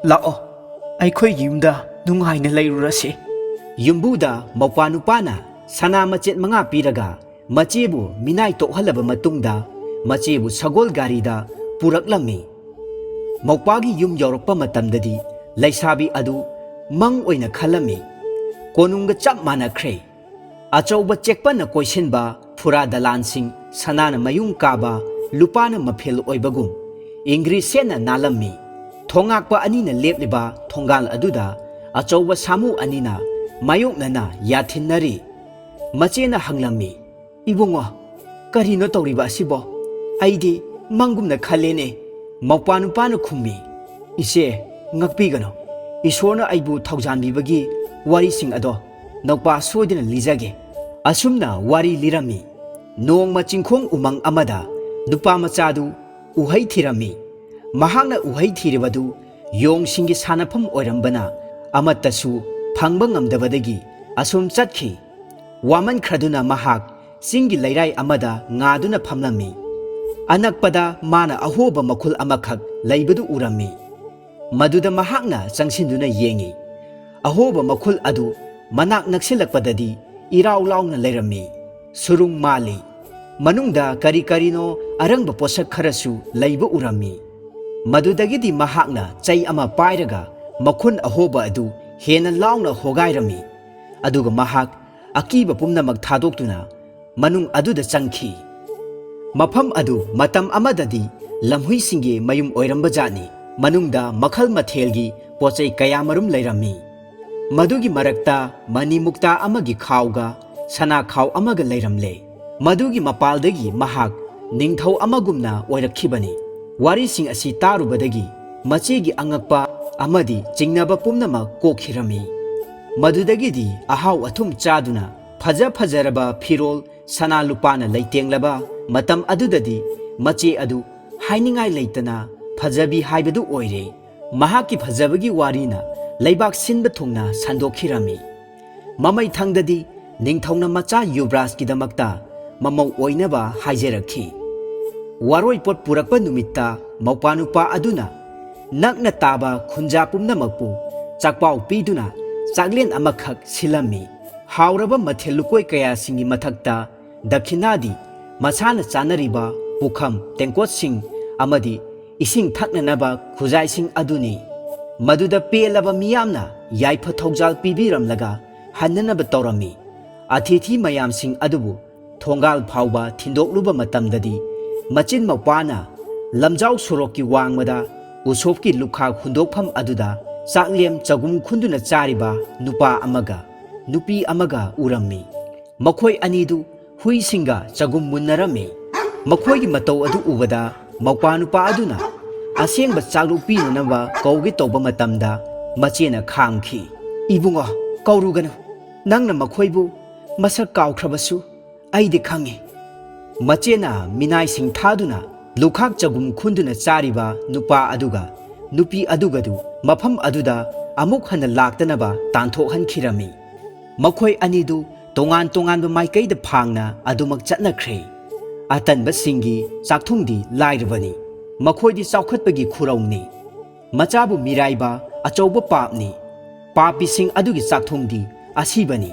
ꯂꯥꯛꯑꯣ, ꯑꯩꯈꯣꯏꯒꯤ ꯌꯨꯝꯗ ꯅꯨꯡꯉꯥꯏꯅ ꯂꯩꯔꯨꯔꯁꯤ꯫" ꯌꯨꯝꯕꯨꯗ ꯃꯧꯄ꯭ꯋꯥ ꯅꯨꯄꯥꯅ ꯁꯅꯥ ꯃꯆꯦꯠ ꯃꯉꯥ ꯄꯤꯔꯒ ꯃꯆꯦꯕꯨ ꯃꯤꯅꯥꯏ ꯇꯣꯛꯍꯜꯂꯕ ꯃꯇꯨꯡꯗ ꯃꯆꯦꯕꯨ ꯁꯒꯣꯜ ꯒꯥꯔꯤꯗ ꯄꯨꯔꯛꯂꯝꯃꯤ꯫ ꯃꯧꯄꯥꯒꯤ ꯌꯨꯝ ꯌꯧꯔꯛꯄ ꯃꯇꯝꯗꯗꯤ ꯂꯩꯁꯥꯕꯤ ꯑꯗꯨ ꯃꯪ ꯑꯣꯏꯅ ꯈꯜꯂꯝꯃꯤ꯫ ꯀꯣꯅꯨꯡꯒ ꯆꯞ ꯃꯥꯟꯅꯈ꯭ꯔꯦ꯫ ꯑꯆꯧꯕ ꯆꯦꯛꯄꯟꯅ ꯀꯣꯏꯁꯤꯟꯕ ꯐꯨꯔꯥ ꯗꯂꯥꯟꯁꯤꯡ, ꯁꯅꯥꯅ ꯃꯌꯨꯡ ꯀꯥꯕ, ꯂꯨꯄꯥꯅ ꯃꯐꯦꯜ ꯑꯣꯏꯕꯒꯨꯝ ꯏꯪꯒ꯭ꯔꯤꯁ ꯁꯦꯠꯅ ꯅꯥꯜꯂꯝꯃꯤ꯫ ꯊꯣꯉꯥꯛꯄ ꯑꯅꯤꯅ ꯂꯦꯞꯂꯤꯕ ꯊꯣꯡꯒꯥꯜ ꯑꯗꯨꯗ ꯑꯆꯧꯕ ꯁꯥꯃꯨ ꯑꯅꯤꯅ ꯃꯥꯌꯣꯛꯅꯅ ꯌꯥꯊꯤꯟꯅꯔꯤ꯫ ꯃꯆꯦꯅ ꯍꯪꯂꯝꯃꯤ, "ꯏꯕꯨꯡꯉꯣ, ꯀꯔꯤꯅꯣ ꯇꯧꯔꯤꯕ ꯑꯁꯤꯕꯣ? ꯑꯩꯗꯤ ꯃꯪꯒꯨꯝꯅ ꯈꯜꯂꯦꯅꯦ꯫" ꯃꯧꯄꯥ ꯅꯨꯄꯥꯅ ꯈꯨꯝꯃꯤ, "ꯏꯆꯦ, ꯉꯛꯄꯤꯒꯅꯨ꯫ ꯏꯁꯣꯔꯅ ꯑꯩꯕꯨ ꯊꯧꯖꯥꯟꯕꯤꯕꯒꯤ ꯋꯥꯔꯤꯁꯤꯡ ꯑꯗꯣ ꯅꯧꯄꯥ ꯁꯣꯏꯗꯅ ꯂꯤꯖꯒꯦ꯫" ꯑꯁꯨꯝꯅ ꯋꯥꯔꯤ ꯂꯤꯔꯝꯃꯤ꯫ ꯅꯣꯡꯃ ꯆꯤꯡꯈꯣꯡ ꯎꯃꯪ ꯑꯃꯗ ꯅꯨꯄꯥ ꯃꯆꯥꯗꯨ ꯎꯍꯩ ꯊꯤꯔꯝꯃꯤ꯫ ꯃꯍꯥꯛꯅ ꯎꯍꯩ ꯊꯤꯔꯤꯕꯗꯨ ꯌꯣꯡꯁꯤꯡꯒꯤ ꯁꯥꯟꯅꯐꯝ ꯑꯣꯏꯔꯝꯕꯅ ꯑꯃꯠꯇꯁꯨ ꯐꯪꯕ ꯉꯝꯗꯕꯗꯒꯤ ꯑꯁꯨꯝ ꯆꯠꯈꯤ꯫ ꯋꯥꯃꯟꯈ꯭ꯔꯗꯨꯅ ꯃꯍꯥꯛ ꯆꯤꯡꯒꯤ ꯂꯩꯔꯥꯏ ꯑꯃꯗ ꯉꯥꯗꯨꯅ ꯐꯝꯂꯝꯃꯤ꯫ ꯑꯅꯛꯄꯗ ꯃꯥꯅ ꯑꯍꯣꯕ ꯃꯈꯨꯜ ꯑꯃꯈꯛ ꯂꯩꯕꯗꯨ ꯎꯔꯝꯃꯤ꯫ ꯃꯗꯨꯗ ꯃꯍꯥꯛꯅ ꯆꯪꯁꯤꯟꯗꯨꯅ ꯌꯦꯡꯉꯤ꯫ ꯑꯍꯣꯕ ꯃꯈꯨꯜ ꯑꯗꯨ ꯃꯅꯥꯛ ꯅꯛꯁꯤꯜꯂꯛꯄꯗꯗꯤ ꯏꯔꯥꯎ ꯂꯥꯎꯅ ꯂꯩꯔꯝꯃꯤ꯫ ꯁꯨꯔꯨꯡ ꯃꯥꯜꯂꯤ꯫ ꯃꯅꯨꯡꯗ ꯀꯔꯤ ꯀꯔꯤꯅꯣ ꯑꯔꯪꯕ ꯄꯣꯠꯁꯛ ꯈꯔꯁꯨ ꯂꯩꯕ ꯎꯔꯝꯃꯤ꯫ ꯃꯗꯨꯗꯒꯤꯗꯤ ꯃꯍꯥꯛꯅ ꯆꯩ ꯑꯃ ꯄꯥꯏꯔꯒ ꯃꯈꯨꯟ ꯑꯍꯣꯕ ꯑꯗꯨ ꯍꯦꯟꯅ ꯂꯥꯎꯅ ꯍꯣꯒꯥꯏꯔꯝꯃꯤ꯫ ꯑꯗꯨꯒ ꯃꯍꯥꯛ ꯑꯀꯤꯕ ꯄꯨꯝꯅꯃꯛ ꯊꯥꯗꯣꯛꯇꯨꯅ ꯃꯅꯨꯡ ꯑꯗꯨꯗ ꯆꯪꯈꯤ꯫ ꯃꯐꯝ ꯑꯗꯨ ꯃꯇꯝ ꯑꯃꯗꯗꯤ ꯂꯝꯍꯨꯏꯁꯤꯡꯒꯤ ꯃꯌꯨꯝ ꯑꯣꯏꯔꯝꯕ ꯖꯥꯠꯅꯤ꯫ ꯃꯅꯨꯡꯗ ꯃꯈꯜ ꯃꯊꯦꯜꯒꯤ ꯄꯣꯠꯆꯩ ꯀꯌꯥꯃꯔꯨꯝ ꯂꯩꯔꯝꯃꯤ꯫ ꯃꯗꯨꯒꯤ ꯃꯔꯛꯇ ꯃꯅꯤ ꯃꯨꯛꯇꯥ ꯑꯃꯒꯤ ꯈꯥꯎꯒ ꯁꯅꯥ ꯈꯥꯎ ꯑꯃꯒ ꯂꯩꯔꯝꯂꯦ꯫ ꯃꯗꯨꯒꯤ ꯃꯄꯥꯜꯗꯒꯤ ꯃꯍꯥꯛ ꯅꯤꯡꯊꯧ ꯑꯃꯒꯨꯝꯅ ꯑꯣꯏꯔꯛꯈꯤꯕꯅꯤ꯫ ꯋꯥꯔꯤꯁꯤꯡ ꯑꯁꯤ ꯇꯥꯔꯨꯕꯗꯒꯤ ꯃꯆꯦꯒꯤ ꯑꯉꯛꯄ ꯑꯃꯗꯤ ꯆꯤꯡꯅꯕ ꯄꯨꯝꯅꯃꯛ ꯀꯣꯛꯈꯤꯔꯝꯃꯤ꯫ ꯃꯗꯨꯗꯒꯤꯗꯤ ꯑꯍꯥꯎ ꯑꯊꯨꯝ ꯆꯥꯗꯨꯅ ꯐꯖ ꯐꯖꯔꯕ ꯐꯤꯔꯣꯜ, ꯁꯅꯥ ꯂꯨꯄꯥꯅ ꯂꯩꯇꯦꯡꯂꯕ ꯃꯇꯝ ꯑꯗꯨꯗꯗꯤ ꯃꯆꯦ ꯑꯗꯨ ꯍꯥꯏꯅꯤꯡꯉꯥꯏ ꯂꯩꯇꯅ ꯐꯖꯕꯤ ꯍꯥꯏꯕꯗꯨ ꯑꯣꯏꯔꯦ꯫ ꯃꯍꯥꯛꯀꯤ ꯐꯖꯕꯒꯤ ꯋꯥꯔꯤꯅ ꯂꯩꯕꯥꯛ ꯁꯤꯟꯕ ꯊꯨꯡꯅ ꯁꯟꯗꯣꯛꯈꯤꯔꯝꯃꯤ꯫ ꯃꯃꯩ ꯊꯪꯗꯗꯤ ꯅꯤꯡꯊꯧꯅ ꯃꯆꯥ ꯌꯨꯕ꯭ꯔꯥꯖꯀꯤꯗꯃꯛꯇ ꯃꯃꯧ ꯑꯣꯏꯅꯕ ꯍꯥꯏꯖꯔꯛꯈꯤ꯫ ꯋꯥꯔꯣꯏ ꯄꯣꯠ ꯄꯨꯔꯛꯄ ꯅꯨꯃꯤꯠꯇ ꯃꯧꯄꯥ ꯅꯨꯄꯥ ꯑꯗꯨꯅ ꯅꯛꯅ ꯇꯥꯕ ꯈꯨꯟꯖꯥ ꯄꯨꯝꯅꯃꯛꯄꯨ ꯆꯥꯛꯄꯥꯎ ꯄꯤꯗꯨꯅ ꯆꯥꯛꯂꯦꯟ ꯑꯃꯈꯛ ꯁꯤꯜꯂꯝꯃꯤ꯫ ꯍꯥꯎꯔꯕ ꯃꯊꯦꯜ ꯂꯨꯀꯣꯏ ꯀꯌꯥꯁꯤꯡꯒꯤ ꯃꯊꯛꯇ ꯗꯈꯤꯅꯥꯗꯤ ꯃꯁꯥꯅ ꯆꯥꯅꯔꯤꯕ ꯄꯨꯈꯝ, ꯇꯦꯡꯀꯣꯠꯁꯤꯡ ꯑꯃꯗꯤ ꯏꯁꯤꯡ ꯊꯛꯅꯅꯕ ꯈꯨꯖꯥꯏꯁꯤꯡ ꯑꯗꯨꯅꯤ꯫ ꯃꯗꯨꯗ ꯄꯦꯜꯂꯕ ꯃꯤꯌꯥꯝꯅ ꯌꯥꯏꯐ ꯊꯧꯖꯥꯜ ꯄꯤꯕꯤꯔꯝꯂꯒ ꯍꯟꯅꯅꯕ ꯇꯧꯔꯝꯃꯤ꯫ ꯑꯇꯤꯊꯤ ꯃꯌꯥꯝꯁꯤꯡ ꯑꯗꯨꯕꯨ ꯊꯣꯡꯒꯥꯜ ꯐꯥꯎꯕ ꯊꯤꯟꯗꯣꯛꯂꯨꯕ ꯃꯇꯝꯗꯗꯤ, ꯃꯆꯤꯟ ꯃꯧꯄ꯭ꯋꯥꯅ ꯂꯝꯖꯥꯎ ꯁꯣꯔꯣꯛꯀꯤ ꯋꯥꯡꯃꯗ ꯎꯁꯣꯞꯀꯤ ꯂꯨꯈꯥꯛ ꯍꯨꯟꯗꯣꯛꯐꯝ ꯑꯗꯨꯗ ꯆꯥꯛꯂꯦꯝ ꯆꯒꯨꯝ ꯈꯨꯟꯗꯨꯅ ꯆꯥꯔꯤꯕ ꯅꯨꯄꯥ ꯑꯃꯒ ꯅꯨꯄꯤ ꯑꯃꯒ ꯎꯔꯝꯃꯤ꯫ ꯃꯈꯣꯏ ꯑꯅꯤꯗꯨ ꯍꯨꯏꯁꯤꯡꯒ ꯆꯒꯨꯝ ꯃꯨꯟꯅꯔꯝꯃꯤ꯫ ꯃꯈꯣꯏꯒꯤ ꯃꯇꯧ ꯑꯗꯨ ꯎꯕꯗ, ꯃꯧꯄ꯭ꯋꯥ ꯅꯨꯄꯥ ꯑꯗꯨꯅ ꯑꯁꯦꯡꯕ ꯆꯥꯛꯂꯨꯛ ꯄꯤꯅꯅꯕ ꯀꯧꯒꯦ ꯇꯧꯕ ꯃꯇꯝꯗ, ꯃꯆꯦꯅ ꯈꯥꯝꯈꯤ꯫ "ꯏꯕꯨꯡꯉꯣ, ꯀꯧꯔꯨꯒꯅꯨ꯫ ꯅꯪꯅ ꯃꯈꯣꯏꯕꯨ ꯃꯁꯛ ꯀꯥꯎꯈ꯭ꯔꯕꯁꯨ ꯑꯩꯗꯤ ꯈꯪꯉꯤ꯫" ꯃꯆꯦꯅ ꯃꯤꯅꯥꯏꯁꯤꯡ ꯊꯥꯗꯨꯅ ꯂꯨꯈꯥꯛ ꯆꯒꯨꯝ ꯈꯨꯟꯗꯨꯅ ꯆꯥꯔꯤꯕ ꯅꯨꯄꯥ ꯑꯗꯨꯒ ꯅꯨꯄꯤ ꯑꯗꯨꯒꯗꯨ ꯃꯐꯝ ꯑꯗꯨꯗ ꯑꯃꯨꯛ ꯍꯟꯅ ꯂꯥꯛꯇꯅꯕ ꯇꯥꯟꯊꯣꯛꯍꯟꯈꯤꯔꯝꯃꯤ꯫ ꯃꯈꯣꯏ ꯑꯅꯤꯗꯨ ꯇꯣꯉꯥꯟ ꯇꯣꯉꯥꯟꯕ ꯃꯥꯏꯀꯩꯗ ꯐꯥꯡꯅ ꯑꯗꯨꯃꯛ ꯆꯠꯅꯈ꯭ꯔꯦ꯫ ꯑꯇꯟꯕꯁꯤꯡꯒꯤ ꯆꯥꯛꯊꯨꯡꯗꯤ ꯂꯥꯏꯔꯕꯅꯤ꯫ ꯃꯈꯣꯏꯗꯤ ꯆꯥꯎꯈꯠꯄꯒꯤ ꯈꯨꯔꯧꯅꯤ꯫ ꯃꯆꯥꯕꯨ ꯃꯤꯔꯥꯏꯕ ꯑꯆꯧꯕ ꯄꯥꯞꯅꯤ꯫ ꯄꯥꯄꯤꯁꯤꯡ ꯑꯗꯨꯒꯤ ꯆꯥꯛꯊꯨꯡꯗꯤ ꯑꯁꯤꯕꯅꯤ꯫